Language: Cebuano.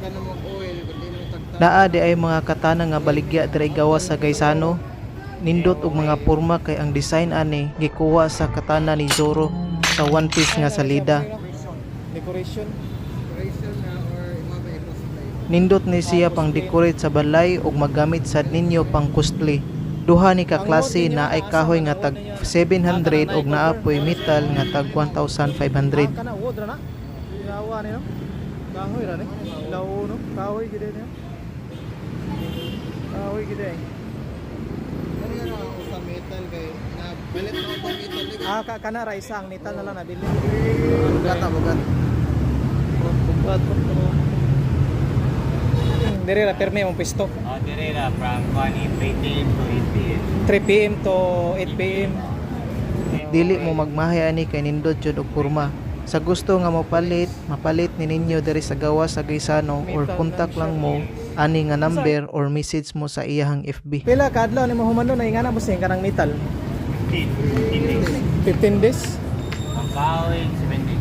Ka na mag-oil kundi mo tagtag. Naa di ay mga katana nga baligya diri gawas sa Gaisano. Nindot og mga porma kay ang design ani gikuha sa katana ni Zoro sa One Piece nga salida. Decoration. Decoration na or imo ba i-cosplay. Nindot ni siya pang decorate sa balay ug magamit sad ninyo pang cosplay. Duha ni ka klase na ay kahoy nga tag 700 ug naa poy metal nga tag 1,500. Ah, kana wood ra na. Ilawa ni no. Kahoy ra ni. Ilaw no. Kahoy gid ni. Kahoy gid eh. Ano nga na sa metal kay na balit na ako metal ni. Ah, kana ra isa ang metal na lang nabili. Bugat ah, bugat. Bugat. Dire ra perme mong pisto. Oh, dire ra from kuan 3 p.m. to 8 p.m. 3 p.m. to 8 p.m. Dili mo magmahay ani kay nindot jud og porma. Sa gusto nga mopalit, mapalit ni ninyo diri sa gawas sa Gaisano or contact lang mo ani nga number or message mo sa iyahang FB. Pila ka adlaw ni mo humano na ingana mo sing kanang metal? 15 days. 15 days. Ang kahoy, 7 days.